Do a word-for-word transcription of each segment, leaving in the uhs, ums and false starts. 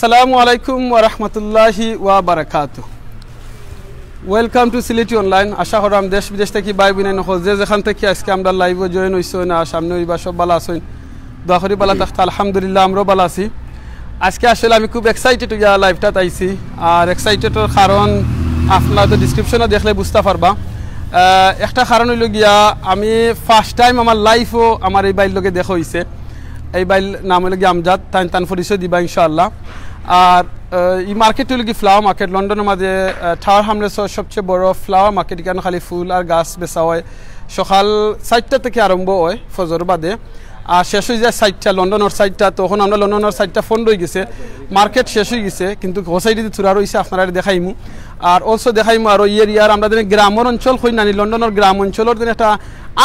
আসসালামু আলাইকুম ওয়া রাহমাতুল্লাহি ওয়া বারাকাতু। Welcome to সিলেটি অনলাইন। আশা করাম দেশ বিদেশ থাকি ভাই বইন অকল যে যেখান থাকি আজকে আমরার লাইভো জয়েন অইছইন আর সামনে অইবা, সব ভালা আছইন। দোয়া করি ভালা থাকতা। আলহামদুলিল্লাহ, আমরাও ভালা আছি। আজকে আসলে আমি খুব এক্সাইটেড অইয়া লাইভটাত আইছি। আর এক্সাইটেডর কারণ আপনারা তো ডেসক্রিপশনো দেখলে বুঝতা পারবা। আহ, একটা কারণ অইলো গিয়া, আমি ফার্স্ট টাইম আমার লাইফো আমার এই ভাইর লগে দেখা অইছে। এই ভাইর নাম অইলো গিয়া আমজাদ, তাইন তান পরিচয় দিবা ইনশাআল্লাহ। আর আহ, ই মার্কেট অইলো গি ফ্লাওয়ার মার্কেট, লন্ডনর মাঝে আহ, টাওয়ার হামলেটসর সবচেয়ে বড় ফ্লাওয়ার মার্কেট। ইখানো খালি ফুল আর গাছ বেচা অয়। সকাল চাইরটা থাকি আরম্ভ অয় ফজর বাদে, আর শেষ অইযায় চাইরটা, লন্ডনর চাইরটা। তো অখন আমরা লন্ডনর চাইরটা পনেরো অইগেছে, মার্কেট শেষ অইগেছে, কিন্তু হো সাইডেদি থুড়া রইছে, আপনারারে দেখাইমু। আর অলসো দেখাইমু আরো ই এরিয়ার আমরা যেন গ্রামর অঞ্চল কইন নানি, লন্ডনর গ্রাম অঞ্চলর যেন একটা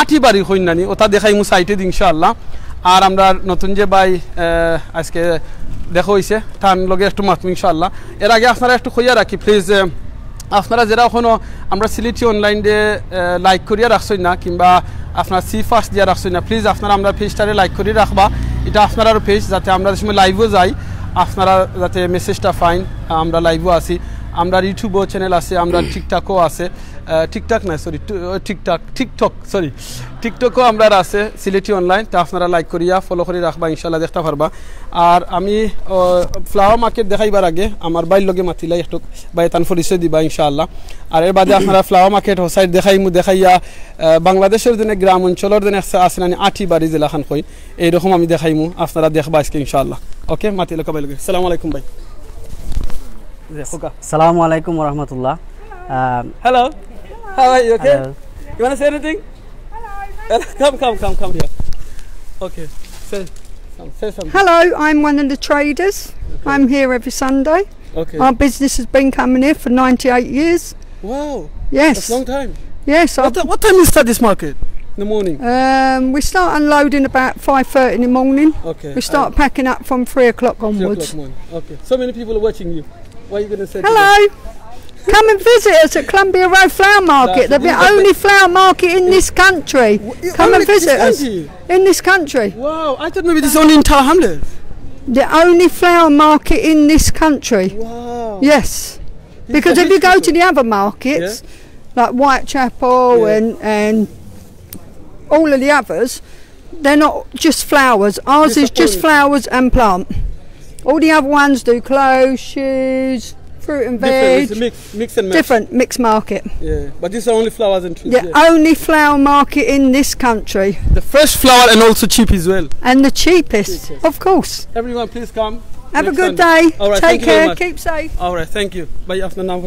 আটি বাড়ি কইন নানি, ওটা দেখাইমু সাইডেদি ইনশাআল্লাহ। আর আমরার নতুন যে ভাই আহ, আজকে দেখা অইছে, তান লগে একটু মাতমু ইনশাআল্লাহ। এর আগে আপনারারে একটু কইয়া রাখি প্লিজ, আপনারা যেরা অখনো আমরার সিলেটি অনলাইনে লাইক করিয়া রাখছইন না কিংবা আপনারা সি ফার্স্ট দিয়া রাখছইন না, প্লিজ আপনারা আমরার পেজটারে লাইক করি রাখবা। ইটা আপনারার পেজ, যাতে আমরা যে সময় লাইভো যাই আপনারা যাতে মেসেজটা পাইন। আমরা লাইভো আছি, আমরার ইউটিউবও চ্যানেল আছে, আমরার টিকটকও আছে। আহ, টিকটক না, সরি, টিকটক, টিকটক, সরি, টিকটকও আমরার আছে সিলেটি অনলাইন। তা আপনারা লাইক করিয়া ফলো করি রাখবা, ইনশাআল্লাহ দেখতা পারবা। আর আমি ফ্লাওয়ার মার্কেট দেখাইবার আগে আমার ভাইর লগে মাতিলাই একটু, ভাইয়ে তান পরিচয় দিবা ইনশাআল্লাহ। আর এর বাদে আপনারা ফ্লাওয়ার মার্কেট হো সাইড দেখাইমু, দেখাইয়া আহ, বাংলাদেশর যেন গ্রাম অঞ্চলর যেন একটা আছে নানি আটি বাড়ি যেলাখান কইন, এইরকম আমি দেখাইমু, আপনারা দেখবা আজকে ইনশাআল্লাহ। ওকে, মাতিলাউক্কা ভাইর লগে। আসসালামু আলাইকুম ভাই। যে, খোকা। সালামু আলাইকুম ওয়া রাহমাতুল্লাহ। আহ, Hello. How are you? Okay? Hello. You wanna say anything? Come, come, come, come here. Okay. Say, come, say something. Hello, I'm one of the traders. Okay. I'm here every Sunday. Okay. Our business has been coming here for ninety-eight years. Wow. Yes. That's a long time. Yes. What, ti- what time you start this market in the morning? Um, we start unloading about five thirty in the morning. Okay. We start packing up from three o'clock onwards. Three o'clock morning. Okay. So many people are watching you. What are you gonna say to them? Hello. Come and visit us at Columbia Road Flower Market. That's the only flower market in this country. Come and visit us. In this country. Wow, I thought maybe this is only in Tower Hamlets. The only flower market in this country. Wow. Yes. Because if you go to the other markets, like Whitechapel and, and all of the others, they're not just flowers. Ours is just flowers and plant. All the other ones do clothes, shoes, fruit and veg. Different, it's a mix, mix and match. Different, mixed market. Yeah, but these are only flowers and trees. The only flower market in this country. The fresh flower and also cheap as well. And the cheapest, of course. Everyone, please come. Have a good day. Take care. Keep safe. All right, thank you. ভাই, আপনার নাম?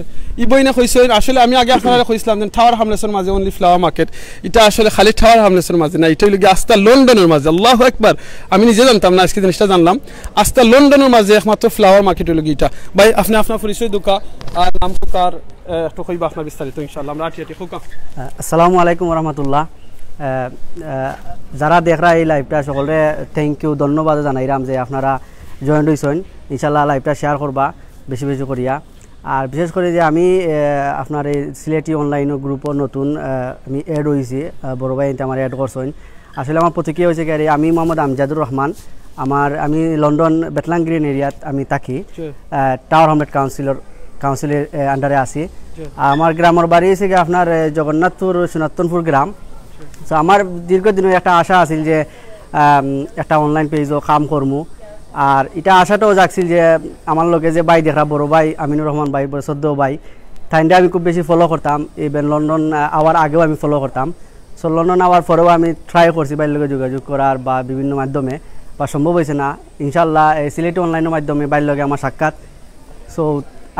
ই বইনে কইছইন, আসলে আমি আগে আপনারারে কইছিলাম যে টাওয়ার হামলেটসর মাঝে only flower market। ইটা আসলে খালি টাওয়ার হামলেটসর মাঝে না, ইটা অইলো গি আস্তা লন্ডনর মাঝে। আল্লাহু আকবার। আমি নিজে জানতাম না, আজকে জিনিসটা জানলাম। আস্তা লন্ডনর মাঝে একমাত্র ফ্লাওয়ার মার্কেট অইলো গি ইটা। ভাই, আপনে আপনার পরিচয় দেউক্কা আর নাম দেউক্কা আর, আহ, একটু কইবা আপনার বিস্তারিত, ইনশাআল্লাহ। আমরা আটি আটি কউক্কা। আহ, আসসালামু আলাইকুম ওয়া রাহমাতুল্লাহ। আহ, আহ, যারা দেখরা এই লাইভটা, সকলরে thank you, ধন্যবাদ জানাইরাম যে আপনারা জয়েন্ট অইছইন। ইনশাআল্লাহ লাইভটা শেয়ার করবা বেশি বেশি করিয়া। আর বিশেষ করি যে আমি, আহ, আপনার এই সিলেটি অনলাইন গ্রুপর নতুন, আহ, আমি অ্যাড অইছি, আহ, বড় ভাইয়াইন্তে আমারে অ্যাড করছইন। আসলে আমার প্রতিক্রিয়া অইছে কি, আরে, আমি মোহাম্মদ আমজাদুর রহমান, আমার, আমি লন্ডন বেটলাম গ্রিন এরিয়াত আমি থাকি। জি। আহ, টাওয়ার হামলেট কাউন্সিলর, কাউন্সিলর, আহ, আন্ডারে আছি। জি। আর আমার গ্রামর বাড়ি অইছে কি আপনার, আহ, জগন্নাথপুর, সোনাতনপুর গ্রাম। জি। তো আমার দীর্ঘদিনের একটা আশা আছিল যে, আম, একটা অনলাইন পেজও কাম করমু। আর ইটা আশাটাও জাগছিল যে আমার লগে যে ভাই দেখরা, বড় ভাই আমিনুর রহমান ভাই, বড় শ্রদ্ধেয় ভাই, তাইনরে আমি খুব বেশি ফলো করতাম। Even লন্ডন, আহ, আওয়ার আগেও আমি ফলো করতাম। So লন্ডন আওয়ার পরেও আমি ট্রাই করছি ভাইর লগে যোগাযোগ করার বা বিভিন্ন মাধ্যমে, বা সম্ভব অইছে না। ইনশাআল্লাহ, এই সিলেটি অনলাইনর মাধ্যমে ভাইর লগে আমার সাক্ষাৎ। So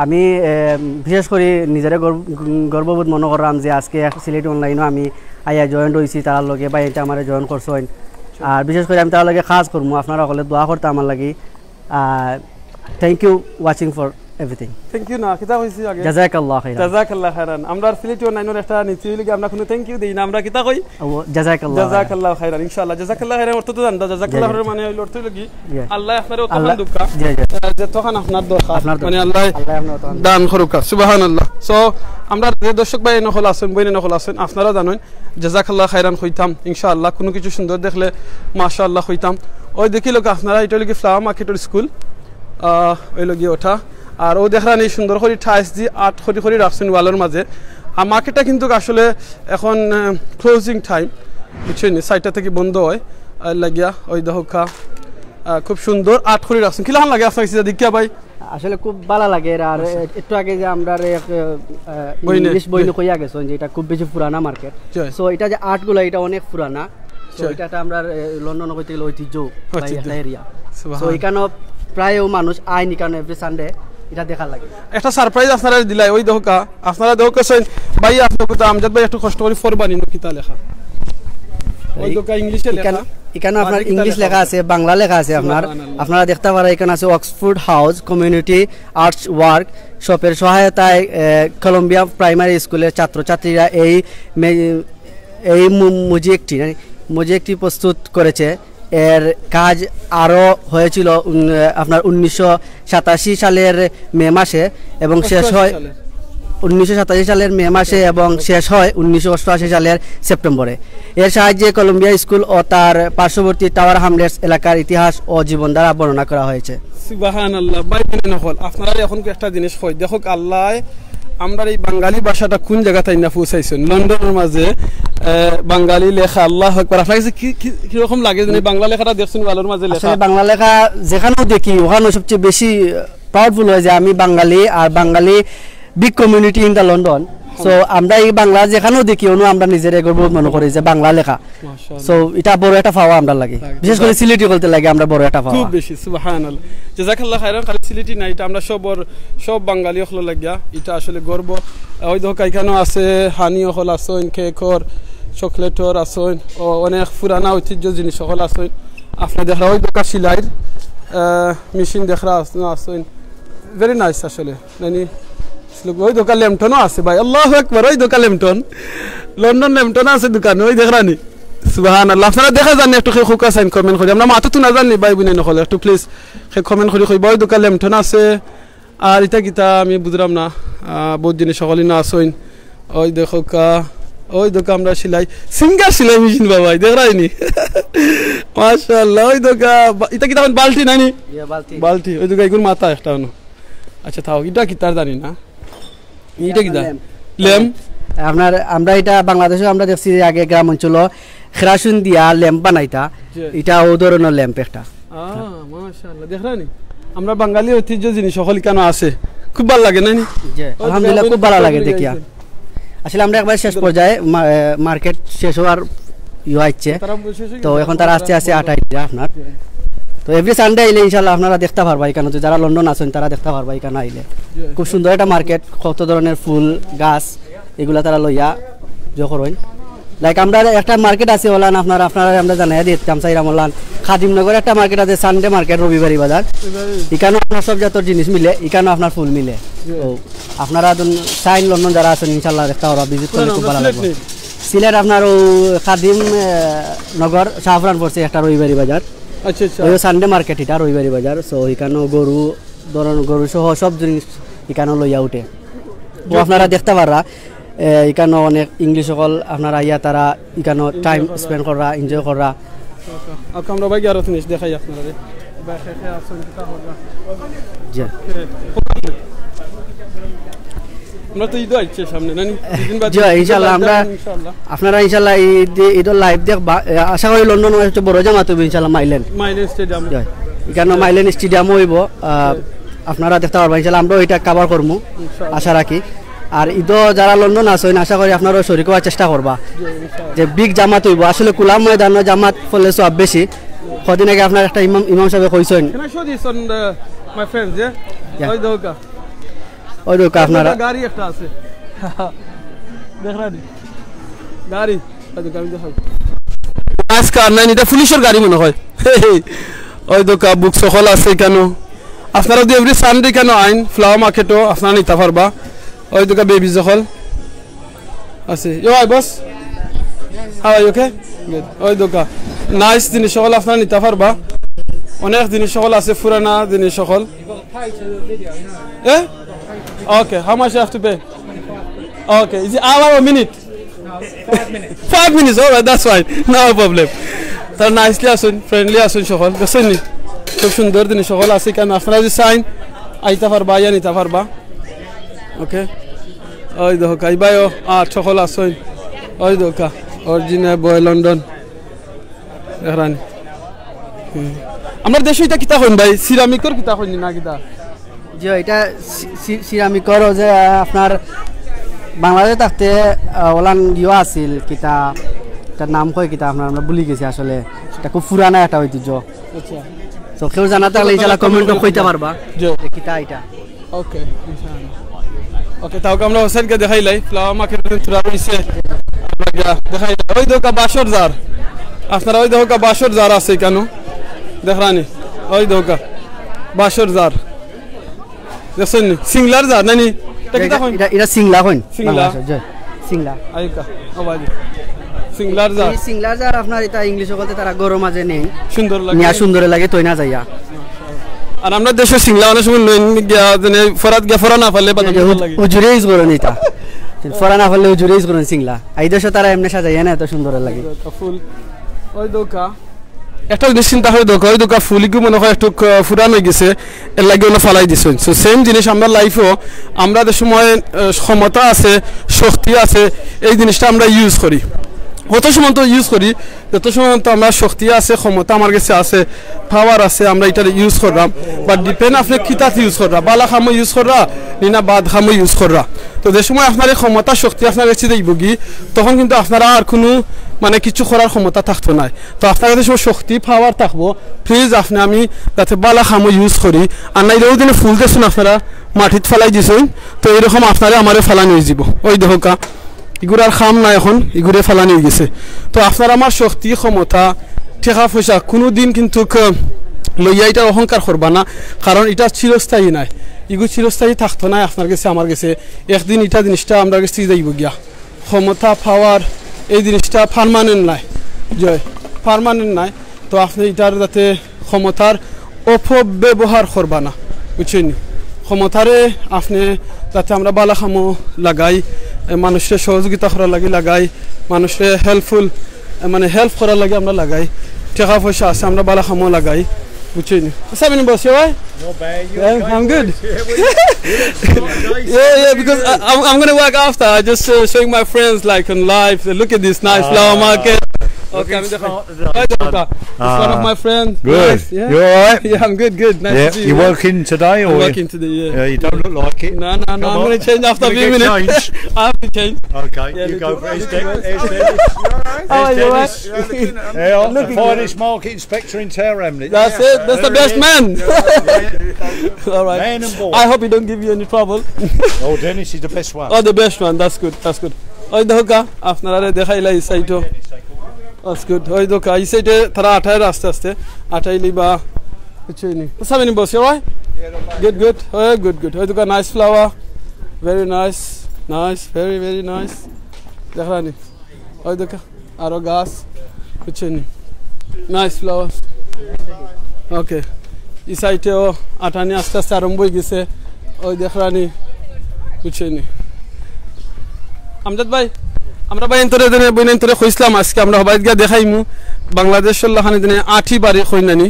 আমি, এ, বিশেষ করি নিজরে গর্ব-, গর্ববোধ মনো কররাম যে আজকে এক সিলেটি অনলাইনও আমি আইয়া জয়েন্ট অইছি, তারার লগে ভাইয়াইন্তে আমারে জয়েন করছইন। আর বিশেষ করি আমি তারার লগে কাজ করমু, আপনারা হকলে দোয়া করতা আমার লাগি। আর thank you watching for everything. Thank you না, কিতা কইছি আগে? জাযাকাল্লাহু খাইরান। জাযাকাল্লাহু খাইরান। আমরা সিলেটি অনলাইনর একটা নীতি অইলো গি আমরা কুনু thank you দেই না, আমরা কিতা কই? ও, জাযাকাল্লাহু খাইরান। জাযাকাল্লাহু খাইরান, ইনশাআল্লাহ। জাযাকাল্লাহু খাইরান অর্থ তো জানতা, জাযাকাল্লাহু খাইরান মানে অইলো, অর্থ অইলো গি? জি। আল্লায় আপনারে অতখান দেউক্কা। জি, জি। আহ, যতখান আপনার দরকার। আপনার দরকার। মানে আল্লায় আল্লায় আপনার অতখান দান করুক্কা। সুবহানাল্লাহ। So, আমরা যে দর্শক ভাইয়াইন অকল আছইন, বইনাইন অকল আছইন, আপনারা জানইন, জাযাকাল্লাহু খাইরান কইতাম, ইনশাআল্লাহ। কুনু কিছু সুন্দর দেখলে মাশাআল্লাহ কইতাম। ওই দেখিলাউক্কা আপনারা, ইটা অইলো গি ফ্লাওয়ার মার্কেটর স্কুল। আহ, অইলো গিয়া ওটা। আর অউ দেখরানি সুন্দর করি tiles দি art করি করি রাখছইন wall-অর মাঝে। আর মার্কেটটা কিন্তু আসলে এখন, আহ, closing time, বুঝছইন নি? চাইরটা থাকি বন্ধ অয়। আর লাগিয়া অউ দেখউক্কা, আহ, খুব সুন্দর art করি রাখছইন। কিলাখান লাগে আপনার কাছে দেখিয়া ভাই? আসলে খুব ভালা লাগের। আর আচ্ছা। এ-, একটু আগে যে আমরার এক, আহ, বইনে, English বইনে বই- কইয়া গেছইন যে ইটা খুব বেশি পুরানা মার্কেট। জি। So, ইটা যে art গুলা, ইটা অনেক পুরানা। So, জি। ইটা একটা আমরার, এ, লন্ডন কইতে গেলে ঐতিহ্য বা ঐতিহ্য। একটা area। সুবহান। So, ইখানো প্রায় মানুষ আইন ইখানো every Sunday ইটা দেখার লাগি। একটা surprise আপনারা দিলাই, অউ দেখউক্কা, আপনারা দেখউক্কা চাইন, ভাই, আপনে কথা আমজাদ ভাই একটু কষ্ট করি পড়বা নি, কিতা লেখা। অউ এই দেখউক্কা English-এ লেখা। ইখান-, ইখানো আপনার মাঝে কিতা English লেখা লেখা আছে? আছে, বাংলা লেখা আছে আপনার। সুবহানাল্লাহ। আপনারা দেখতা পারা ইখানো আছে Oxford House Community Arts Workshop-এর সহায়তায়, এ, Columbia Primary School-এর ছাত্রছাত্রীরা এই মে-, এই মু-, মোজাইকটি, মানে, মোজাইকটি প্রস্তুত করেছে। এর কাজ আরও হয়েছিল, উম, আপনার উনিশশো সাতাশি সালের মে মাসে এবং শেষ হয় অষ্টআশি সালের। উনিশশো সাতাশি সালের মে মাসে এবং শেষ হয় উনিশশো অষ্টআশি সালের সেপ্টেম্বরে। এর সাহায্যে কলম্বিয়া স্কুল ও তার পার্শ্ববর্তী টাওয়ার হামলেটস এলাকার ইতিহাস ও জীবনধারা বর্ণনা করা হয়েছে। সুবহানাল্লাহ, ভাই বোন অকল, আপনারা এখন একটা জিনিস কই, দেখউক্কা আল্লায় আমরার এই বাঙালি ভাষাটা কোন জাগাত আইনা পৌঁছাইছইন, লন্ডনর মাঝে, আহ, বাঙালি লেখা, আল্লাহু আকবার। আপনার কাছে কি, কি, কিরকম লাগে যে বাংলা লেখাটা দেখছইন wall-অর মাঝে লেখা? আসলে বাংলা লেখা যেখানেও দেখি, ওখানে সবচেয়ে বেশি proud feel হয় যে আমি বাঙালি, আর বাঙালি big community in the London। So, আমরা এই বাংলা যেখানেও দেখি, অনো আমরা নিজেরে গর্ব মনে করি যে বাংলা লেখা। মাশাআল্লাহ। So, ইটা বড় একটা পাওয়া আমরার লাগি। লাগে। বিশেষ করি সিলেটি অকলর লাগি আমরার বড় একটা পাওয়া। খুব বেশি, সুবহানাল্লাহ। জাযাকাল্লাহ খাইরান, খালি সিলেটি না, ইটা আমরা সবর, সব বাঙালি অকলর লাগিয়া, ইটা আসলে গর্ব। অউ দেখউক্কা, ইখানো আছে হানি অকল আছইন, কেকর, চকলেটর আছইন, ও অনেক পুরানা ঐতিহ্য জিনিস অকল আছইন। আপনারা দেখরা অউ দেখউক্কা সিলাইর, আহ, মেশিন দেখরা আছ-, আছইন। Very nice আসলে। মানে, অউ দেখউক্কা লেমটনও আছে ভাই। আল্লাহু আকবার, অউ দেখউক্কা লেমটন। লন্ডন লেমটন আছে দোকানো, অউ দেখরা নি। সুবহানাল্লাহ। আপনারা দেখা যার নি একটু, কেউ কউক্কা চাইন comment করি। আমরা মাতো তো না যার নি ভাই বোন অকল, একটু please comment করি কইবা। অউ দেখউক্কা লেমটন আছে। আর ইটা কিতা আমি বুঝরাম না। আহ, বউত জিনিস অকল ইনো আছইন। অউ দেখউক্কা, অউ দেখউক্কা আমরার সিলাই, সিঙ্গার সিলাই মেশিন বাবা, দেখরায় নি? মাশাআল্লাহ, অউ দেখউক্কা, বা-, ইটা কিতা বালতি নানি? ইয়া, বালতি। বালতি, অউ দেখউক্কা ইগুর মাথা একটা অনো। আচ্ছা, থাও, ইটা কিতার জানি না। ইটা কিতা? ল্যাম্প। ল্যাম্প? আপনার, আমরা ইটা বাংলাদেশো আমরা দেখছি যে আগে গ্রাম অঞ্চলো কেরাসিন দিয়া ল্যাম্প বানাইতা। জি। ইটা অউ ধরনর ল্যাম্প একটা। আহ, মাশাআল্লাহ। দেখরা নি? আমরা বাঙালি ঐতিহ্য জিনিস অকল ইখানো আছে। খুব ভালা লাগে, না নি? জি, অউ আলহামদুলিল্লাহ, দেখউক্কা, খুব ভালা লাগে দেখিয়া। আসলে আমরা একবারে শেষ পর্যায়ে মা-, এ, মার্কেট শেষ অওয়ার ইয়ে আইছে। তারা শেষ অই তো গেছে। এখন তারা আস্তে আস্তে আটাই দিরা আপনার। জি। তো every Sunday আইলে ইনশাআল্লাহ আপনারা দেখতা পারবা ইখানো, তো যারা লন্ডন আছইন তারা দেখতা পারবা ইখানো আইলে। জি। খুব সুন্দর একটা মার্কেট, কত ধরনর ফুল, গাছ, ইগুলা তারা লইয়া জো করইন। Like, আমরার একটা মার্কেট আছে অলান, আপনার, আপনারারে আমরা জানাইয়া দিতাম চাইরাম অলান। খাদিমনগর একটা মার্কেট আছে, Sunday মার্কেট, রবিবারি বাজার। রবিবারি। ইখানো আপনার সব জাতর জিনিস মিলে, ইখানো আপনার ফুল মিলে। জি। তো আপনারা চাইন লন্ডন যারা আছইন, ইনশাআল্লাহ দেখতা পারবা, visit করলে খুব ভালা লাগবো। সিলেট আপনার অউ খাদিম, এ, নগর, শাহপরান পড়ছে একটা রবিবারি বাজার। আচ্ছা, আচ্ছা। অউ Sunday মার্কেট ইটা, রবিবারি বাজার। So, ইখানো গরু, ধরন গরু সহ সব জিনিস ইখানো লইয়া উঠে। তো আপনারা দেখতা পাররা, এ, ইখানো অনেক English অকল আপনারা আইয়া তারা ইখানো time spend কররা, enjoy কররা। আচ্ছা, আমরা ভাই আরো জিনিস দেখাই আপনারারে। জি। আমরা তো ঈদ আইছে সামনে, না নি? দুদিন বাদে জি, ঈদ ইনশাআল্লাহ, আমরা ইনশাআল্লাহ। আপনারা ইনশাআল্লাহ ঈদ, ঈদর live দেখবা। এ, আশা করি লন্ডন অনেক বড় জামাত অইবো ইনশাআল্লাহ, মাইলেন। মাইলেন স্টেডিয়াম। জি। ইখানো মাইলেন স্টেডিয়ামও অইবো। আহ, জি। আপনারা দেখতা পারবা ইনশাআল্লাহ, আমরাও ইটা cover করমু, ইনশাআল্লাহ। আশা রাখি। আর ঈদো যারা লন্ডন আছইন, আশা করি আপনারাও শরিক অওয়ার চেষ্টা করবা। জি, ইনশাআল্লাহ। যে big জামাত অইবো, আসলে খোলা ময়দানো জামাত পড়লে সওয়াব বেশি। কদিন আগে আপনার একটা ইমাম, ইমাম সাবে কইছইন। Can I show this on the, my friends, yeah? Yeah. অউ দেখউক্কা। অউ দেখউক্কা আপনারা। গাড়ি একটা আছে। দেখরা নি? গাড়ি। অউ দেখউক্কা, আমি দেখাই। আজকে আর নাই, ইটা পুলিশর গাড়ি মনে অয়। অউ দেখউক্কা, books অকল আছে ইখানো। আপনারা যদি every Sunday ইখানো আইন, flower মার্কেটো আপনারা নিতা পারবা। অউ দেখউক্কা, babies অকল আছে। Yo, hi, boss. How are you? Okay? Good. অউ দেখউক্কা, nice জিনিস অকল আপনারা নিতা পারবা। অনেক জিনিস অকল আছে, পুরানা জিনিস অকল। Eh? Okay, how much I have to pay? Okay, is it hour or minute? Five minutes, all right, that's fine. No problem. তারা nicely আছইন, friendly আছইন সকল, দেখছইন নি? খুব সুন্দর জিনিস সকল আছে এখানো। আপনারা যদি চাইন, আইতা পারবা, আইয়া নিতা পারবা। ওকে, ওই দেখো, কাইবায়ও আর সকল আছইন। ওই দেখো, অরিজিনাল বয় লন্ডন। দেখরানি। হুম। আমরার দেশো ইটা কিতা কইন ভাই? সিরামিকর কিতা কইন না কিতা? জি, ইটা সি-, সি-, সিরামিকর যে, আহ, আপনার বাংলাদেশে থাকতে, আহ, ওলান ইয়ো আছিল, কিতা, ইটার নাম কয় কিতা আপনার, আমরা ভুলি গেছি আসলে। ইটা খুব পুরানা একটা ঐতিহ্য। আচ্ছা। তো কেউ জানা থাকলে ইনশাআল্লাহ comment-ও কইতা পারবা জি। যে কিতা ইটা। ওকে, ইনশাআল্লাহ। ওকে, তাও আমরা হোসেনকে দেখাইলাই, ফ্লাওয়ার মার্কেট থুড়া রইছে। আমরা গিয়া দেখাইলাই। ওই দেখো বাঁশর ঝাড়। আপনারা ওই দেখো বাঁশর ঝাড় আছে এখানো। দেখরানি। ওই দেখো বাঁশর ঝাড়। দেখছইন নি? সিংলার ঝাড়, না নি? ইটা কিতা কইন? ইটা, ইটা সিংলা কইন। সিংলা। বাংলাদেশে, জি। সিংলা। আইকা, ও ভাই। সিংলার ঝাড়। এই সিংলার ঝাড় আপনার ইটা ইংলিশ বলতে তারা গরম মাঝে নেই। সুন্দর লাগে। নিয়া সুন্দর লাগে, তৈ না যাইয়া। আর আমরার দেশো সিংলা অনেক সময় নইন গিয়া, মানে, ফরাত গিয়া ফরা না পারলে বা এই যে সুন্দর উজ-, লাগে। উজুরে use করেন ইটা। ফরা না পারলে উজুরে use করেন সিংলা। এই দেশো তারা এমনে সাজাইয়া না, এত সুন্দর লাগে। ফুল। ওই দেখো। একটা জিনিস চিন্তা করি দেখো, ওই দেখো ফুল ইগু মনে হয় একটু, আহ, পুরান অই গেছে, এর লাগি অনো ফালাই দিছইন। So same জিনিস আমরার লাইফো, আমরা যে সময়, আহ, ক্ষমতা আছে, শক্তি আছে, এই জিনিসটা আমরা use করি। কত সময় তো use করি, যত সময় তো আমরা শক্তি আছে, ক্ষমতা আমার গেছে আছে, পাওয়ার আছে, আমরা ইটারে use কররাম। But depend আপনে কিতাত use কররা, বালা কামো use কররা, নি না বাদ কামো use কররা। তো যে সময় আপনার এই ক্ষমতা শক্তি আপনার গেছে যাইবগি, তখন কিন্তু আপনার আর কুনু, মানে, কিছু করার ক্ষমতা থাকতো নায়। তো আপনার গেছে সময় শক্তি, পাওয়ার থাকবো, please আপনে আমি যাতে বালা কামো use করি। আর নাইলে ওই দিনে ফুল দেখছইন আপনারা মাটিত ফালাই দিছইন, তো এইরকম আপনারে আমারে ফালানি অইযিবো। ওই দেখো কা, ইগুর আর কাম নাই অখন, ইগুরে ফালানি অইগেছে। তো আপনার আমার শক্তি, ক্ষমতা, টেকা পয়সা কুনুদিন কিন্তু ক-, লইয়া ইটার অহংকার করবা না, কারণ ইটা চিরস্থায়ী নায়। ইগু চিরস্থায়ী থাকতো নায় আপনার গেছে, আমার গেছে। একদিন ইটা জিনিসটা আমরার গেছ থাকি যাইবো গিয়া। ক্ষমতা, পাওয়ার, এই জিনিসটা পার্মানেন্ট নায়। জয়, পার্মানেন্ট নায়। তো আপনে ইটার যাতে ক্ষমতার অপব্যবহার করবা না, বুঝছইন নি? ক্ষমতারে আপনে যাতে আমরা বালা কামো লাগাই, এ, মানুষরে সহযোগিতা করার লাগি লাগাই, মানুষরে হেল্পফুল, এ, মানে, হেল্প করার লাগি আমরা লাগাই, টেকা পয়সা আছে আমরা বালা কামো লাগাই, বুঝছইন নি? What's happening, boss? You alright? Not bad. You Yeah, okay, I'm good. Boys? Yeah, we, we got nice. Yeah, yeah, because I, I'm, I'm gonna work after. I just, uh, showing my friends, like, on live. Look at this nice flower market. Okay, I'm just, hi, Doctor. It's one of my friends. Good. Nice, yeah. You all right? Yeah, I'm good, good. Nice to see you. You working today, or? I'm working today, yeah. Yeah, you don't look like it. No, no, no. I'm gonna change after a few minutes. I have to change. Okay, you go for it. There's Dennis. How are you, all right? Yeah, the finest market inspector in Tower Hamlets. That's it. That's the best man. All right. Man and boy. I hope he don't give you any trouble. Oh, Dennis is the best one. Oh, the best one. That's good. That's good. ওই দেখো কা, আপনারারে দেখাইলা এই সাইডও। That's good. ওই দেখো কা, এই সাইডে তারা আটাইর আস্তে আস্তে। আটাইলি বা, বুঝছইন নি? What's happening, boss? You all right? Good, good. Oh, good, good. ওই দেখো কা, nice flower. Very nice. Nice. Very, very nice. দেখরানি? ওই দেখো কা, আরো গাছ। বুঝছইন নি? Nice flowers. ওকে। এই সাইডেও আটানি আস্তে আস্তে আরম্ভ অইগেছে। ওই দেখরানি, বুঝছইন নি? আমজাদ ভাই, আমরা ভাইয়াইন্তরে দিনে, বইনাইন্তরে কইছলাম আজকে আমরা হবাইত গিয়া দেখাইমু, বাংলাদেশর লাখান দিনে আটি বাড়ি কইন না নি।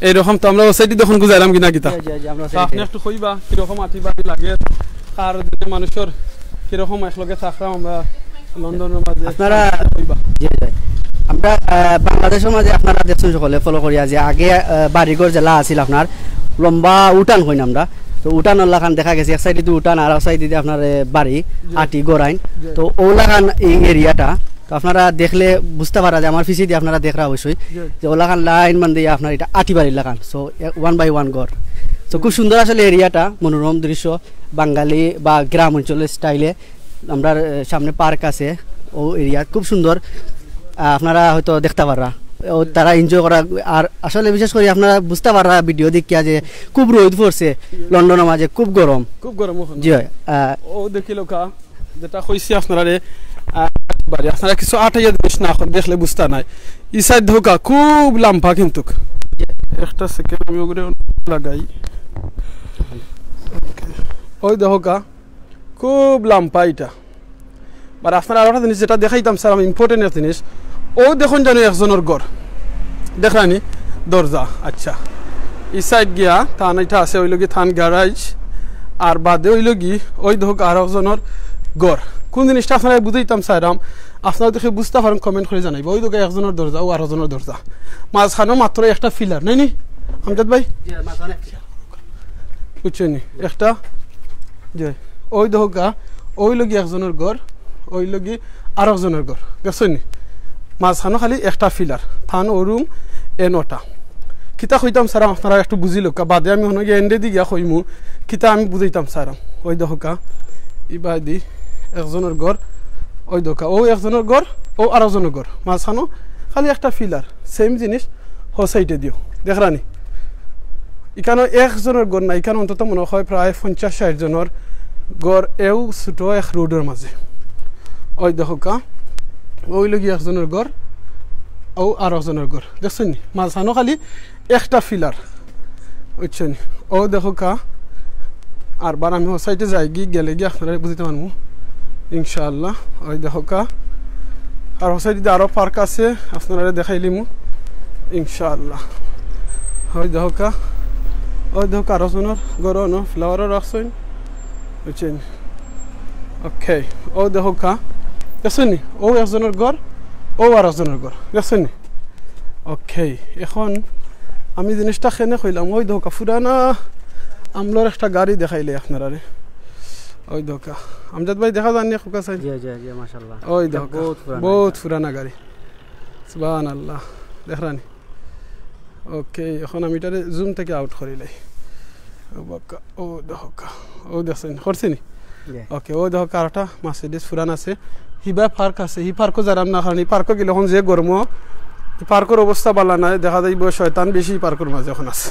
এইরকম তো আমরা ও সাইডে দেখুন গুজাইলাম কিনা কিতা। জি, জি, জি, আমরা তো আপনে একটু কইবা কিরকম আটি বাড়ি লাগে, আর দিনে মানুষর কিরকম একলগে থাকলাম আমরা লন্ডনর মাঝে। আপনারা কইবা। জি, জি। আমরা, আহ, বাংলাদেশর মাঝে আপনারা দেখছইন সকলে ফলো করিয়া যে আগে, আহ, বাড়িঘর যেলা আছিল আপনার লম্বা উঠান কইন আমরা, তো উঠানর লাখান দেখা গেছে এক সাইডে তো উঠান আর এক সাইডে আপনার, এ, বাড়ি, জি। আটি গড়াইন। জি। তো ওলাখান এই এরিয়াটা তো আপনারা দেখলে বুঝতা পারা যে আমার পিছেদি আপনারা দেখরা অবশ্যই জি। যে ওলাখান লাইন মান দিয়া আপনার ইটা আটি বাড়ির লাখান। So, এ, one by one ঘর। So, খুব সুন্দর আসলে এরিয়াটা, মনোরম দৃশ্য, বাঙালি বা গ্রাম অঞ্চলের স্টাইলে। আমরার, এ, সামনে পার্ক আছে, ও এরিয়া খুব সুন্দর। আহ, আপনারা হয়তো দেখতা পাররা, ও তারা এনজয় করা। আর আসলে বিশেষ করি আপনারা বুঝতা পাররা ভিডিও দেখিয়া যে খুব রোদ পড়ছে লন্ডনর মাঝে, খুব গরম। খুব গরম অখন। জি অয়, আহ, ও দেখিলাউক্কা, যেটা কইছি আপনারারে, আহ, বাড়ি আপনারা কিছু আটাইয়া জিনিস না দেখলে বুঝতা নায়। ই সাইড দেখউক্কা খুব লাম্বা কিন্তুক। একটা সেকেন্ড আমি ওগুলো লাগাই। ওই দেখউক্কা খুব লাম্বা ইটা। আর আপনারা আরো একটা জিনিস যেটা দেখাইতাম স্যার, আমি ইম্পর্টেন্ট একটা জিনিস। ও দেখইন জানো একজনর ঘর, দেখরানি দরজা, আচ্ছা, ই সাইড গিয়া তান ইটা আছে, অইলো গি তান গ্যারেজ, আর বাদে অইলো গি অউ দেখউক্কা আরক জনর ঘর। কুন জিনিসটা আপনারারে বুঝাইতাম চাইরাম, আপনারা যদি বুঝতা পারইন কমেন্ট করি জানাইবা। অউ দেখউক্কা একজনর দরজা, অউ আরক জনর দরজা, মাঝখানো মাত্র একটা ফিলার, নায় নি আমজাদ ভাই? বুঝছইন নি? একটা, জি, অউ দেখউক্কা, অইলো গি একজনর ঘর, অইলো গি আরক জনর ঘর, দেখছইন নি? মাঝখানো খালি একটা ফিলার, তান অউ রুম, এন অটা। কিতা কইতাম চাইরাম, আপনারা একটু বুঝি লউক্কা, বাদে আমি অনো গিয়া এন্ডেদি গিয়া কইমু, কিতা আমি বুঝাইতাম চাইরাম। অউ দেখউক্কা, ইবায়দি একজনর ঘর, অউ দেখউক্কা, অউ একজনর ঘর, অউ আরক জনর ঘর, মাঝখানো খালি একটা ফিলার, সেম জিনিস, হউ সাইডেদিও, দেখরা নি? ইখানো একজনর ঘর না, ইখানো অন্তত মনে অয় প্রায় পঞ্চাশ ষাইট জনর ঘর, এও ছুটো এক রোডর মাঝে। অউ দেখউক্কা, অইলো গি একজনর ঘর, অউ আরক জনর ঘর, দেখছইন নি? মাঝখানো খালি একটা ফিলার, বুঝছইন নি? অউ দেখউক্কা, আরবার আমি হউ সাইডে যাইগি, গেলেগি আপনারারে বুঝাইতাম পারমু ইনশাআল্লাহ। অউ দেখউক্কা, আর হউ সাইডেদি আরো পার্ক আছে, আপনারারে দেখাইলিমু ইনশাআল্লাহ। অউ দেখউক্কা, অউ দেখউক্কা আরক জনর ঘর, অনো ফ্লাওয়ারও রাখছইন, বুঝছইন? ওকে, অউ দেখউক্কা, দেখছইন নি? অউ একজনর ঘর, অউ আরক জনর ঘর, দেখছইন নি? ওকে, এখন আমি জিনিসটা কেনে কইলাম, অউ দেখউক্কা, পুরানা আমলর একটা গাড়ি দেখাইলে আপনারারে। অউ দেখউক্কা, আমজাদ ভাই, দেখা যার নি, খুব কাছে। জি, জি, জি, মাশাআল্লাহ। অউ দেখউক্কা, বউত পুরানা গাড়ি। সুবহানাল্লাহ, দেখরা নি? ওকে, এখন আমি ইটারে জুম থাকি আউট করিলাই। অউ দেখউক্কা, অউ দেখউক্কা, অউ দেখছইন নি? করছি নি? জি। ওকে, অউ দেখউক্কা, আরকটা মার্সিডিজ পুরান আছে। হিবায় পার্ক আছে, হি পার্কো যাইরাম না, কারণ ই পার্কো গেলে এখন যে গরমো, ই পার্কর অবস্থা ভালা নায়, দেখা যাইবো শয়তান বেশি ই পার্কর মাঝে এখন আছে।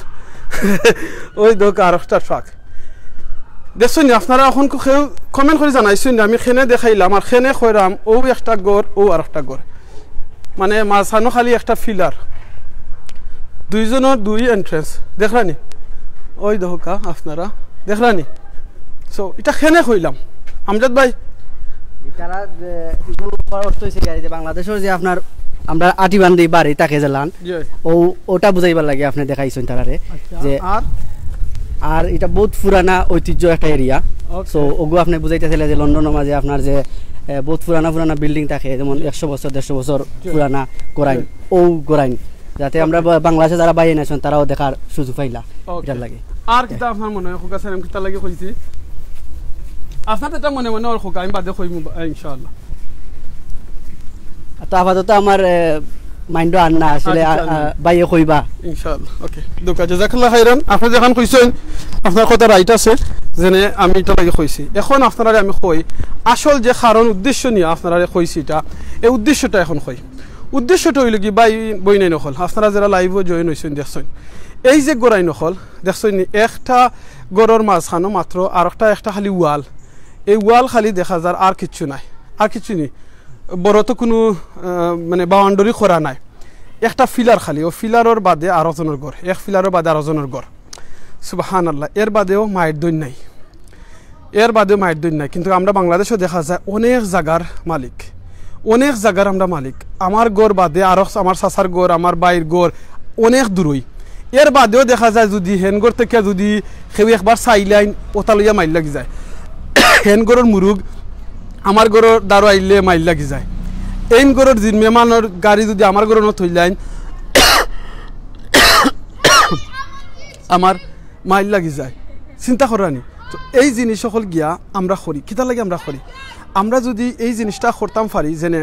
অউ দেখউক্কা, আরকটা ট্রাক। দেখছইন নি, আপনারা এখন কেউ কমেন্ট করি জানাইছইন নি, আমি কেনে দেখাইলাম আর কেনে কইরাম, অউ একটা ঘর, অউ আরকটা ঘর। মানে মাঝখানো খালি একটা ফিলার, দুইজনর দুই এন্ট্রেন্স, দেখরা নি? অউ দেখউক্কা আপনারা, দেখরা নি? সো ইটা কেনে কইলাম, আমজাদ ভাই? তারা যে, ইগুলো করার অর্থ অইছে কি, এই যে বাংলাদেশর যে আপনার, আমরা আটিবান্দি বাড়ি থাকে যে লান, জি। অউ, অটা বুঝাইবার লাগি আপনে দেখাইছইন তারারে। আচ্ছা, যে আর? আর ইটা বউত পুরানা ঐতিহ্য একটা এরিয়া। ওকে। সো অগু আপনে বুঝাইতাছিলা যে লন্ডনর মাঝে আপনার যে, এ, বউত পুরানা পুরানা বিল্ডিং থাকে, যেমন একশো বছর, দেড়শো বছর জি। পুরানা গড়াইন, জি। অউ গড়াইন, যাতে আমরা ওকে। বা-, বাংলাদেশে যারা বাইরে আছইন তারাও দেখার সুযোগ পাইলা ওকে। ইটার লাগি। আর কিতা আপনার মনে অয়, খুকা সালাম কিতা লাগি কইছি? আপনার যেটা মনে মনে অর খুকা, আমি বাদে কইমু বা-, ইনশাআল্লাহ। তো আপাতত আমার, এ, মাইন্ডো আর না, আসলে, আচ্ছা, আ, আ, ভাইয়ে কইবা। ইনশাআল্লাহ। ওকে। দুকা, জাযাকাল্লাহ খাইরান। আপনে যেখান কইছইন, আপনার কথা রাইট আছে, যেনে আমি ইটা লাগি কইছি। এখন আপনারারে আমি কই, আসল যে কারণ উদ্দেশ্য নিয়া আপনারারে কইছি ইটা, এই উদ্দেশ্যটা এখন কই। উদ্দেশ্যটা অইলো কি, ভাই, বইনাইন অকল, আপনারা যেরা লাইভো জয়েন অইছইন, দেখছইন, এই যে গড়াইন অকল, দেখছইন নি, একটা গরর মাঝখানো মাত্র আরকটা, একটা খালি ওয়াল, এই ওয়াল খালি দেখা যার, আর কিচ্ছু নাই, আর কিচ্ছু নি। বড় তো কুনু, আহ, মানে, বাউন্ডারি করা নাই, একটা ফিলার খালি, অউ ফিলারর বাদে আরকজনর ঘর, এক ফিলারর বাদে আরকজনর ঘর। সুবহানাল্লাহ, এর বাদেও মাইর দইন নাই, এর বাদেও মাইর দইন নাই। কিন্তু আমরা বাংলাদেশো দেখা যায় অনেক জাগার মালিক, অনেক জাগার আমরা মালিক। আমার ঘর বাদে আরক, আমার চাচার ঘর, আমার ভাইর ঘর অনেক দূরই। এর বাদেও দেখা যায় যুদি হেন ঘর থাকি যুদি কেউ একবার চাইলাইন, অটা লইয়া মাইর লাগি যায়। হেন ঘরর মুরুগ আমার ঘরর দ্বারো আইলে মাইর লাগি যায়। এইন ঘরর জিন মেহমানর গাড়ি যুদি আমার ঘরো ন থইলাইন, আমার মাইর লাগি যায়। চিন্তা কররা নি? তো এই জিনিস অকল গিয়া আমরা করি, কিতার লাগি আমরা করি? আমরা যুদি এই জিনিসটা করতাম পারি, যেনে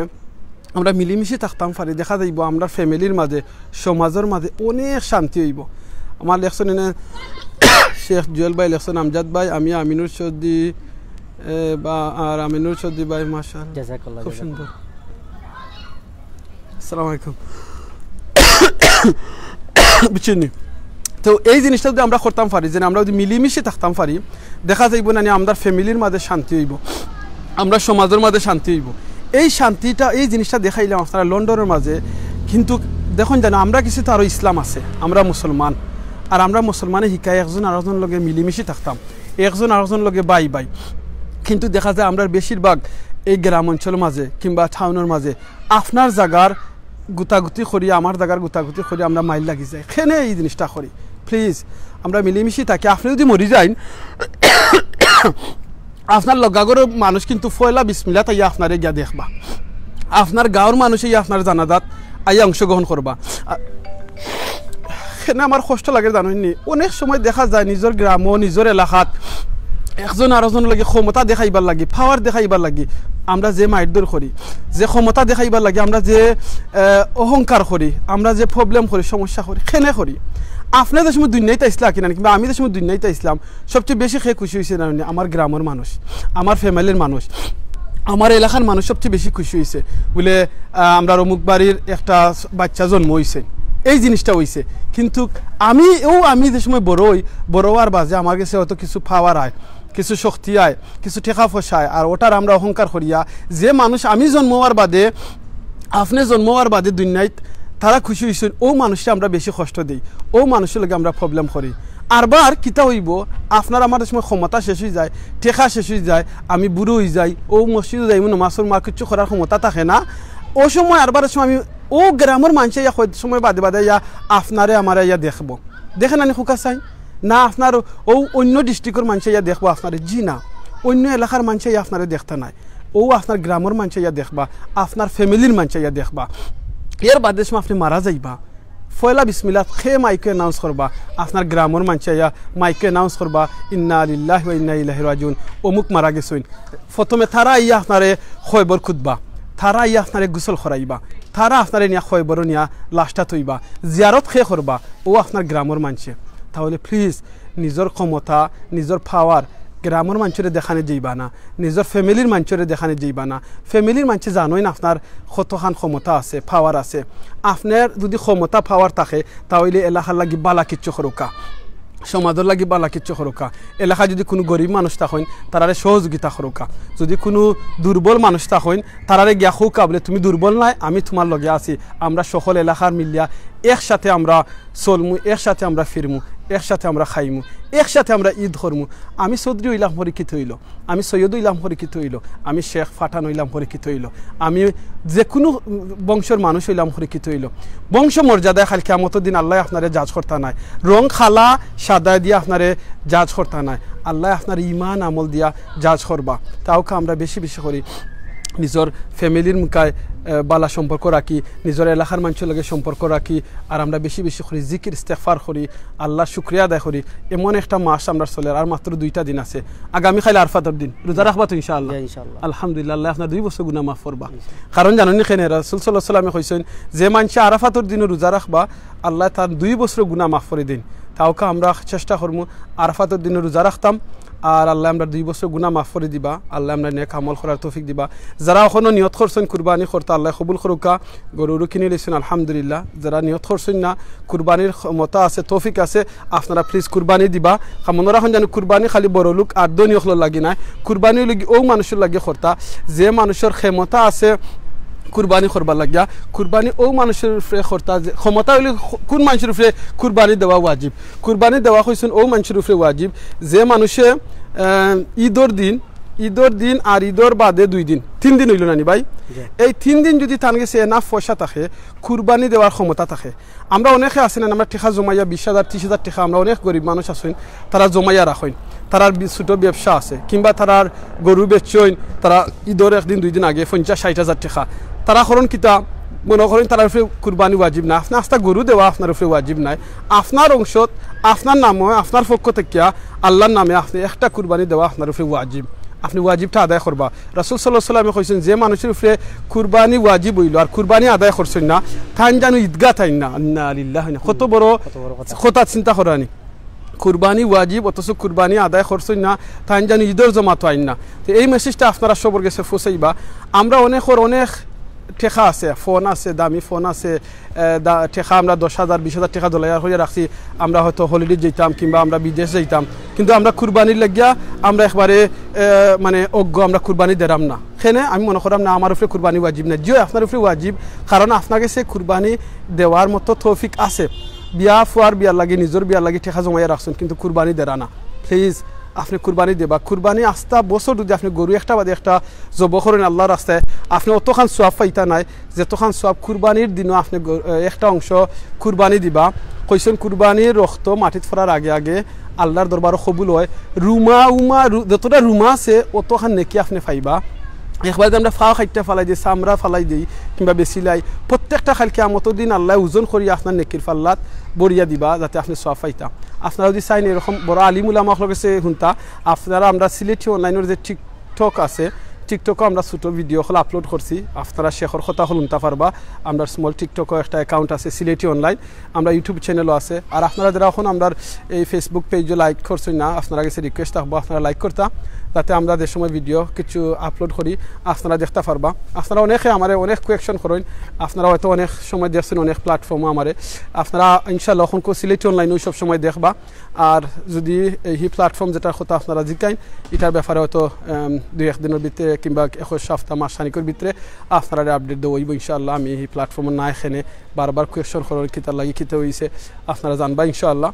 আমরা মিলিমিশি থাকতাম পারি, দেখা যাইবো আমরার ফ্যামিলির মাঝে, সমাজর মাঝে অনেক শান্তি অইবো। আমার লেখছইন এনে শেখ জুয়েল ভাই, লেখছইন আমজাদ ভাই, আমি আমিনুর চৌধুরী, এ, বা, আর আমিনুর চৌধুরী ভাই, মাশাআল্লাহ, জাযাকাল্লাহ, খুব জাযাকাল্লাহ। সুন্দর। আসসালামু আলাইকুম। বুঝছইন নি? তো এই জিনিসটা যুদি আমরা করতাম পারি, যেনে আমরা যুদি মিলিমিশি থাকতাম পারি, দেখা যাইবো না নি আমরার ফ্যামিলির মাঝে শান্তি অইবো, আমরার সমাজর মাঝে শান্তি অইবো। এই শান্তিটা, এই জিনিসটা দেখাইলাম আপনারারে লন্ডনর মাঝে। কিন্তু দেখইন যেন, আমরা কিছু তো আরো ইসলাম আছে, আমরা মুসলমান, আর আমরা মুসলমানে হিকাই একজন আরকজনর লগে মিলিমিশি থাকতাম, একজন আরকজনর লগে ভাই ভাই। কিন্তু দেখা যায় আমরার বেশিরভাগ এই গ্রাম অঞ্চলর মাঝে কিংবা টাউনর মাঝে আপনার জাগার গুতাগুতি করি, আমার জাগার গুতাগুতি করি আমরা মাইর লাগি যাই। কেনে এই জিনিসটা করি, প্লিজ, আমরা মিলিমিশি থাকি। আপনে যুদি মরি যাইন, আপনার লগে ঘরর মানুষ কিন্তু পয়লা বিসমিল্লাত আইয়া আপনারে গিয়া দেখবা, আপনার গাঁওর মানুষ আইয়া আপনার জানাজাত আইয়া অংশগ্রহণ করবা। আ, এনে আমার কষ্ট লাগে জানইননি, অনেক সময় দেখা যায় নিজর গ্রামো, নিজর এলাকাত একজন আরোজনর লাগি ক্ষমতা দেখাইবার লাগি, পাওয়ার দেখাইবার লাগি আমরা যে মাইরধর করি, যে ক্ষমতা দেখাইবার লাগি আমরা যে, আহ, অহংকার করি, আমরা যে প্রবলেম করি, সমস্যা করি, কেনে করি। আপনে যে সময় দুনিয়াত আইছলা কিনা, কিংবা আমি যে সময় দুনিয়াত আইছলাম, সবচেয়ে বেশি কে খুশি অইছে জানইননি? আমার গ্রামর মানুষ, আমার ফ্যামিলির মানুষ, আমার এলাকার মানুষ সবচেয়ে বেশি খুশি অইছে। বুলে, আহ, আমরার অমুক বাড়ির একটা বাচ্চা জন্ম অইছে, এই জিনিসটা অইছে। কিন্তু আমি, অউ আমি যে সময় বড় অই, বড় অওয়ার বাদে আমার গেছে হয়তো কিছু পাওয়ার আয়, কিছু শক্তি আয়, কিছু টেকা পয়সা আয়, আর ওটার আমরা অহংকার করিয়া, যে মানুষ আমি জন্ম অওয়ার বাদে, আপনে জন্ম অওয়ার বাদে দুনিয়াত তারা খুশি অইছইন, অউ মানুষরে আমরা বেশি কষ্ট দেই, অউ মানুষর লগে আমরা প্রবলেম করি। আরবার কিতা অইবো, আপনার আমার সময় ক্ষমতা শেষ অইযায়, টেকা শেষ অইযায়, আমি বুড়া অইযাই, অউ মসজিদো যাইমু, নামাজ পড়মু, আর কিচ্ছু করার ক্ষমতা থাকে না। অউ সময় আরবার সময় আমি, অউ গ্রামর মানষে আইয়া কয় সময় বাদে বাদে আইয়া আপনারে আমারে আইয়া দেখবো, দেখে না নি খুকা চাই না, আপনার অউ অইন্য ডিস্ট্রিক্টর মানষে আইয়া দেখবো আপনারে, জি না, অইন্য এলাকার মানষে আইয়া আপনারে দেখতা নায়, অউ আপনার গ্রামর মানষে আইয়া দেখবা, আপনার ফ্যামিলির মানষে আইয়া দেখবা। এর বাদে সময় আপনে মারা যাইবা, পয়লা বিসমিল্লাত কে মাইকো অ্যানাউন্স করবা, আপনার গ্রামর মানষে আইয়া মাইকো অ্যানাউন্স করবা, ইন্না লিল্লাহি ওয়া ইন্না ইলাইহি রাজিউন, অমুক মারা গেছইন। প্রথমে তারা আইয়া আপনারে কয়বর খুতবা, তারা আইয়া আপনারে গোসল করাইবা, তারা আপনারে নিয়া কয়বরো নিয়া লাশটা থইবা, জিয়ারত কে করবা, অউ আপনার গ্রামর মানষে। তাহলে প্লিজ নিজর ক্ষমতা, নিজর পাওয়ার গ্রামর মানষরে দেখানি যাইবা না, নিজর ফ্যামিলির মানষরে দেখানি যাইবা না। ফ্যামিলির মানষে জানইন আপনার কতখান ক্ষমতা আছে, পাওয়ার আছে। আপনার যুদি ক্ষমতা, পাওয়ার থাকে, তাইলে এলাকার লাগি বালা কিচ্ছু করউক্কা, সমাজর লাগি বালা কিচ্ছু করউক্কা। এলাকাত যুদি কুনু গরিব মানুষ থাকইন, তারারে সহযোগিতা করউক্কা। যুদি কুনু দুর্বল মানুষ থাকইন, তারারে গিয়া কউক্কা বুলে, "তুমি দুর্বল নায়, আমি তুমার লগে আছি, আমরা সকল এলাকার মিলিয়া একসাথে আমরা চলমু, একসাথে আমরা ফিরমু, একসাথে আমরা খাইমু, একসাথে আমরা ঈদ করমু।" আমি চৌধুরী অইলাম পরে কিতা অইলো, আমি সৈয়দ অইলাম পরে কিতা অইলো, আমি শেখ পাঠান অইলাম পরে কিতা অইলো, আমি যেকুনু বংশর মানুষ অইলাম পরে কিতা অইলো। বংশ মর্যাদায় কাইল কিয়ামতর দিন আল্লায় আপনারে জাজ করতা নায়, রং কালা সাদা দিয়া আপনারে জাজ করতা নায়, আল্লায় আপনার ইমান আমল দিয়া জাজ করবা। তে অউক্কা আমরা বেশি বেশি করি নিজর ফ্যামিলির মুখায়, আহ, বালা সম্পর্ক রাখি, নিজর এলাকার মানষর লগে সম্পর্ক রাখি, আর আমরা বেশি বেশি করি জিকির ইস্তেগফার করি, আল্লার শুকরিয়া আদায় করি। এমন একটা মাস আমরার চলের, আর মাত্র দুইটা দিন আছে। আগামী কাইল আরাফাতর দিন রোজা রাখবা তো ইনশাআল্লাহ? জি, ইনশাআল্লাহ। আলহামদুলিল্লাহ, আল্লায় আপনার দুই বছর গুনা মাফ করবা। ইনশাআল্লাহ। কারণ জানইননি কেনে? রাসুল সাল্লাল্লাহু আলাইহি ওয়াসাল্লামে কইছইন, যে মানষে আরাফাতর দিনো রোজা রাখবা, আল্লায় তার দুই বছর গুনা মাফ করি দেইন। তে অউক্কা আমরা চেষ্টা করমু আরাফাতর দিনো রোজা রাখতাম, আর আল্লায় আমরার দুই বছর গুনা মাফ করি দিবা, আল্লায় আমরারে নেক আমল করার তৌফিক দিবা। যারা অখনো নিয়ত করছইন কুরবানি করতা, আল্লায় কবুল করউক্কা। গরু উরু কিনি লইছইন, আলহামদুলিল্লাহ। যারা নিয়ত করছইন না, কুরবানির ক্ষমতা আছে, তৌফিক আছে, আপনারা প্লিজ কুরবানি দিবা। কারণ মনো রাখইন যেন কুরবানি খালি বড় লোক আর ধনী অকলর লাগি নায়। কুরবানি অইলো গি অউ মানষর লাগি করতা, যে মানষর ক্ষমতা আছে কুরবানি করবার লাগিয়া। কুরবানি অউ মানষর উপরে করতা, যে ক্ষমতা অইলো কুন মানষর উপরে কুরবানি দেওয়া ওয়াজিব। কুরবানি দেওয়া কইছইন অউ মানষর উপরে ওয়াজিব, যে মানষে, আহ, ঈদর দিন, ঈদর দিন আর ঈদর বাদে দুই দিন, তিন দিন অইলো না নি ভাই? জি। এই তিন দিন যুদি তান গেছে এনাফ পয়সা থাকে, কুরবানি দেওয়ার ক্ষমতা থাকে, আমরা অনেকে আছি না, আমরা টেকা জমাইয়া বিশ হাজার, ত্রিশ হাজার টেকা, আমরা অনেক গরিব মানুষ আছইন, তারা জমাইয়া রাখইন, তারার বি-, ছোট ব্যবসা আছে, কিংবা তারার গরু বেচছইন, তারা ঈদর একদিন দুই দিন আগে পঞ্চাশ ষাইট হাজার টেকা। তারা করইন কিতা, মনো করইন তারার উপরে কুরবানি ওয়াজিব না, আপনে আস্তা গরু দেওয়া আপনার উপরে ওয়াজিব নায়, আপনার অংশত, আপনার নামে, আপনার পক্ষ থাকিয়া, আল্লার নামে আপনে একটা কুরবানি দেওয়া আপনার উপরে ওয়াজিব। আপনে ওয়াজিবটা আদায় করবা। রাসুল সাল্লাল্লাহু আলাইহি ওয়াসাল্লামে কইছইন, যে মানষর উপরে কুরবানি ওয়াজিব অইলো আর কুরবানি আদায় করছইন না, তাইন যেন ঈদগাত আইন না। ইন্না লিল্লাহি ওয়া ইন্না, কত বড় কত বড় কথা। কথা চিন্তা করইন নি। কুরবানি ওয়াজিব, অথচ কুরবানি আদায় করছইন না, তাইন যেন ঈদর জমাতো আইন না। তে এই মেসেজটা আপনারা সবর গেছে পৌঁছাইবা। আমরা অনেকর অনেক টেকা আছে, ফোন আছে, দামি ফোন আছে, এ, দা-, টেকা আমরা দশ হাজার, বিশ হাজার টেকা দলাইয়া করিয়া রাখছি, আমরা হয়তো হলিডে যাইতাম কিংবা আমরা বিদেশ যাইতাম, কিন্তু আমরা কুরবানির লাগিয়া আমরা একবারে, এ, মানে অজ্ঞ, আমরা কুরবানি দেরাম না। কেনে আমি মনো কররাম না আমার উপরে কুরবানি ওয়াজিব না। জি অয়, আপনার উপরে ওয়াজিব, কারণ আপনার গেছে কুরবানি দেওয়ার মতো তৌফিক আছে। বিয়া ফুয়ার বিয়ার লাগি, নিজর বিয়ার লাগি টেকা জমাইয়া রাখছইন, কিন্তু কুরবানি দেরা না। প্লিজ, আপনে কুরবানি দেবা। কুরবানি আস্তা বছর যুদি আপনে গরু একটা বাদে একটা জব করইন আল্লার রাস্তায়, আপনে অতখান সওয়াব পাইতা নায়, যেতখান সওয়াব কুরবানির দিনও আপনে গ-, এ, একটা অংশ কুরবানি দিবা। কইছইন কুরবানির রক্ত মাটিত পড়ার আগে আগে আল্লাহর দরবারো কবুল অয়। রুমা উমা রু-, যতটা রুমা আছে অতখান নেকি আপনে পাইবা। একবার যদি আমরা পাও কাটিয়া ফালাই দেই, চামড়া ফালাই দেই কিংবা বেচিলাই, প্রত্যেকটা কাইল কিয়ামতর দিন আল্লায় ওজন করি আপনার নেকির পাল্লাত ভরিয়া দিবা, যাতে আপনে সওয়াব পাইতা। আপনারা যদি চাইন এরকম বড় আলিম উলামা অকলর গেছে হুনতা, আপনারা আমরা সিলেটি অনলাইনর যে টিকটক আছে, টিকটকও আমরা ছোট ভিডিও অকল আপলোড করছি, আপনারা শেখর কথা অকল হুনতা পারবা। আমরা স্মল টিকটকও একটা অ্যাকাউন্ট আছে সিলেটি অনলাইন, আমরা ইউটিউব চ্যানেলও আছে। আর আপনারা যেরা অখন আমরার এই Facebook পেজও লাইক করছইন না, আপনারা গেছে রিকোয়েস্ট থাকবো আপনারা লাইক করতা, যাতে আমরা যে সময় ভিডিও কিছু আপলোড করি আপনারা দেখতা পারবা। আপনারা অনেকে আমারে অনেক কোয়েকশন করইন, আপনারা হয়তো অনেক সময় দেখছইন অনেক প্ল্যাটফর্মও আমারে, আপনারা ইনশাআল্লাহ অখন কেউ সিলেটি অনলাইনও সব সময় দেখবা। আর যদি এই প্ল্যাটফর্ম যেটার কথা আপনারা জিকাইন, এটার ব্যাপারে হয়তো, এম, দুই এক দিনর ভিতরে কিংবা এক সপ্তাহ মাস খানিকর ভিতরে আপনারা আপডেট দেওয়া অইবো ইনশাআল্লাহ। আমি এই প্ল্যাটফর্মর না এখানে বারবার কোয়েকশন করইন কিতার লাগি কিতা অইছে, আপনারা জানবা ইনশাআল্লাহ।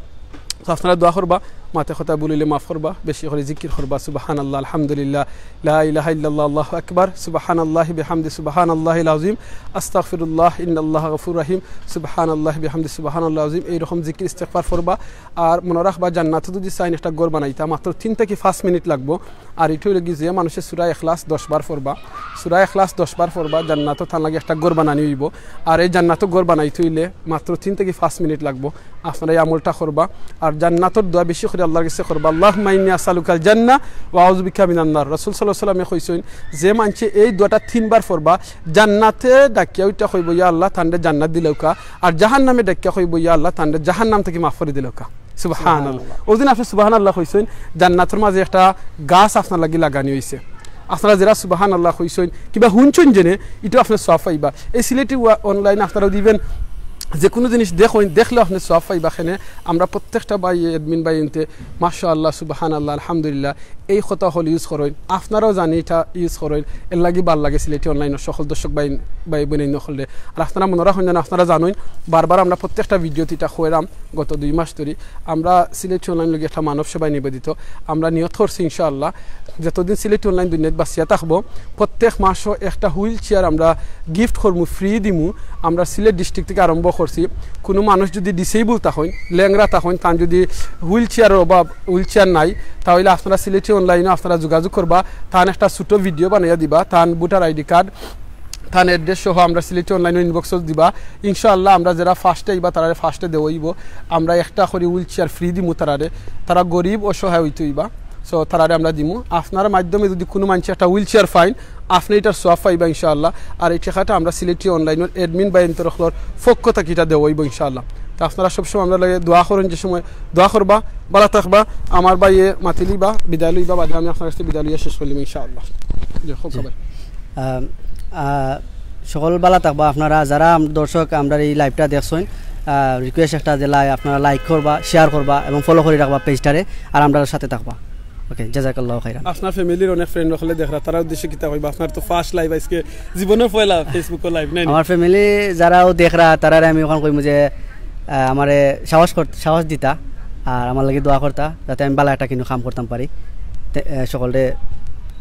তো আপনারা দোয়া করবা, মাতে কথা ভুল অইলে মাফ করবা, বেশি করি জিকির করবা, সুবহানাল্লাহ, আলহামদুলিল্লাহ, লা ইলাহা ইল্লাল্লাহ, আল্লাহু আকবার, সুবহানাল্লাহি বিহামদি, সুবহানাল্লাহিল আযীম, আস্তাগফিরুল্লাহ, ইন্নাল্লাহা গফুরুর রহিম, সুবহানাল্লাহি বিহামদি, সুবহানাল্লাহিল আযীম। এইরকম জিকির ইস্তেগফার করবা। আর মনো রাখবা, জান্নাতো যদি চাইন একটা ঘর বানাইতা, মাত্র তিন থাকি পাঁচ মিনিট লাগবো। আর ইটা অইলো গি যে মানষে সূরা ইখলাস দশ বার পড়বা, সূরা ইখলাস দশ বার পড়বা, জান্নাতো তান লাগি একটা ঘর বানানি অইবো। আর এই জান্নাতো ঘর বানাইতে অইলে মাত্র তিন থাকি পাঁচ মিনিট লাগবো। আপনারা এই আমলটা করবা। আর জান্নাতর দোয়া বেশি করি আল্লাহর গেছে করবা, "আল্লাহুম্মা ইন্নী আসআলুকাল জান্নাহ ওয়া আউযু বিকা মিনান নার।" রাসূল সাল্লাল্লাহু আলাইহি ওয়াসাল্লামে কইছইন, যে মানষে এই দোয়াটা তিনবার পড়বা, জান্নাতে ডাকিয়া উঠা কইবো, "ইয়া আল্লাহ, তানরে জান্নাত দিলাউক্কা।" আর জাহান্নামে ডাকিয়া কইবো, "ইয়া আল্লাহ, তানরে জাহান্নাম থাকি মাফ করি দিলাউক্কা।" সুবহানাল্লাহ। সুবহানাল্লাহ। ওই দিন আপনে সুবহানাল্লাহ কইছইন, জান্নাতর মাঝে একটা গাছ আপনার লাগি লাগানি অইছে। আপনারা যেরা সুবহানাল্লাহ কইছইন কিবা হুনছইন যেনে, ইটাও আপনে সওয়াব পাইবা। এই সিলেটি ওয়া-, অনলাইন আপনারা দিবেন, যে কোনো জিনিস দেখইন, দেখলেও আপনে সওয়াব পাইবা। কেনে আমরা প্রত্যেকটা ভাই, অ্যাডমিন ভাইয়াইন্তে, মাশাআল্লাহ, সুবহানাল্লাহ, আলহামদুলিল্লাহ, এই কথা অকল ইউজ করইন। আপনারাও জানি ইটা ইউজ করইন, এর লাগি ভালা লাগে সিলেটি অনলাইনর সকল দর্শক ভাই, ভাই বোন অকলরে। আর আপনারা মনো রাখইন যেন, আপনারা জানইন, বারবার আমরা প্রত্যেকটা ভিডিওত ইটা কইরাম, গত দুই মাস ধরি আমরা সিলেটি অনলাইন লাগি একটা মানব সেবায় নিবেদিত। আমরা নিয়ত করছি ইনশাআল্লাহ, যতদিন সিলেটি অনলাইন দুনিয়াত বাঁচিয়া থাকবো, প্রত্যেক মাসও একটা হুইল চেয়ার আমরা গিফট করমু, ফ্রি দিমু। আমরা সিলেট ডিস্ট্রিক্ট থাকি আরম্ভ করছি। কোনো মানুষ যদি ডিসেবল থাকইন, লেংড়া থাকইন, তান যদি হুইল চেয়ারর অভাব, হুইল চেয়ার নাই, তাইলে আপনারা সিলেটি অনলাইনও আপনারা যোগাযোগ করবা, তান একটা ছোট ভিডিও বানাইয়া দিবা, তান ভোটার আইডি কার্ড, তান অ্যাড্রেস সহ আমরা সিলেটি অনলাইনও ইনবক্সও দিবা। ইনশাআল্লাহ আমরা যেরা ফার্স্টে আইবা তারারে ফার্স্টে দেওয়া অইবো। আমরা একটা করি হুইল চেয়ার ফ্রি দিমু তারারে, তারা গরিব অসহায় অইতে অইবা, সো তারারে আমরা দিমু। আপনার মাধ্যমে যদি কোনো মানষে একটা হুইল চেয়ার পাইন, আপনে ইটার সওয়াব পাইবা ইনশাআল্লাহ। আর এই টেকাটা আমরা সিলেটি অনলাইনর অ্যাডমিন ভাইয়াইন্তর অকলর পক্ষ থাকি ইটা দেওয়া অইবো ইনশাআল্লাহ। তো আপনারা সবসময় আমরার লাগি দোয়া করইন, যে সময় দোয়া করবা, ভালা থাকবা। আমার ভাইয়ে মাতিলিবা, বিদায় লইবা, বাদে আমি আপনার কাছে বিদায় লইয়া শেষ করলাম ইনশাআল্লাহ। জি, হোক জি। ভাই। আহ, আহ, সকল ভালা থাকবা। আপনারা যারা আম-, দর্শক আমরার এই লাইভটা দেখছইন, আহ, রিকোয়েস্ট একটা যে লাই-, আপনারা লাইক করবা, শেয়ার করবা এবং ফলো করি রাখবা পেজটারে, আর আমরার সাথে থাকবা। ওকে, জাযাকাল্লাহু খাইরান। আপনার ফ্যামিলির অনেক ফ্রেন্ড অকলে দেখরা, তারার উদ্দেশ্যে কিতা কইবা? আপনার তো ফার্স্ট লাইভ আইজকে, জীবনর পয়লা Facebook-ও লাইভ, নায়নি? আমার ফ্যামিলি যারাও দেখরা, তারারে আমি অখান কইমু যে, আহ, আমারে সাহস কর-, সাহস দিতা, আর আমার লাগি দোয়া করতা, যাতে আমি ভালা একটা কিনো কাম করতাম পারি। তে, আহ, সকলরে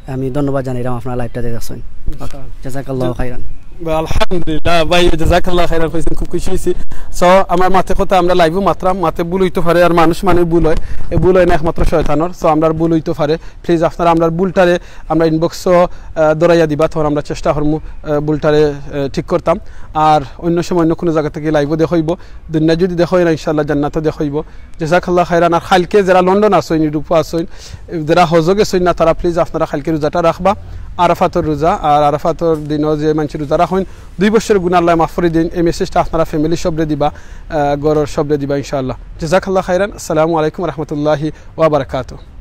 আমি ধন্যবাদ জানাইরাম আপনারা লাইভটা দেখছইন। আচ্ছা। জাযাকাল্লাহু খাইরান। বা, আলহামদুলিল্লাহ, ভাই, জাযাকাল্লাহু খাইরান কইছইন, খুব খুশি অইছি। So, আমার মাতে কথা আমরা লাইভও মাতরাম, মাতে ভুল অইতো পারে, আর মানুষ মানে ভুল অয়, এ ভুল অয় না একমাত্র শয়তানর। So, আমরার ভুল অইতো পারে, প্লিজ আপনারা আমরার ভুলটারে আমরা ইনবক্সও, আহ, ধরাইয়া দিবা, তখন আমরা চেষ্টা করমু, আহ, ভুলটারে, আহ, ঠিক করতাম। আর অন্য সময় অন্য কোনো জাগা থাকি লাইভও দেখা অইবো, দুনিয়া যদি দেখা অয় না, ইনশাআল্লাহ জান্নাতও দেখা অইবো। জাযাকাল্লাহু খাইরান। আর কাইলকে যেরা লন্ডন আছইন, ইউরোপো আছইন, যেরা হজো গেছইন না, তারা প্লিজ আপনারা কাইলকে রোজাটা রাখবা, আরাফাতর রোজা। আর আরাফাতর দিনও যে মানষে রোজা রাখইন, দুই বছরর গুনা আল্লায় মাফ করি দেইন। এই মেসেজটা আপনারা ফ্যামিলি সবরে দিবা, আহ, ঘরর সবরে দিবা ইনশাআল্লাহ। জাযাকাল্লাহু খাইরান। আসসালামু আলাইকুম ওয়া রাহমাতুল্লাহি ওয়া বারাকাতুহু।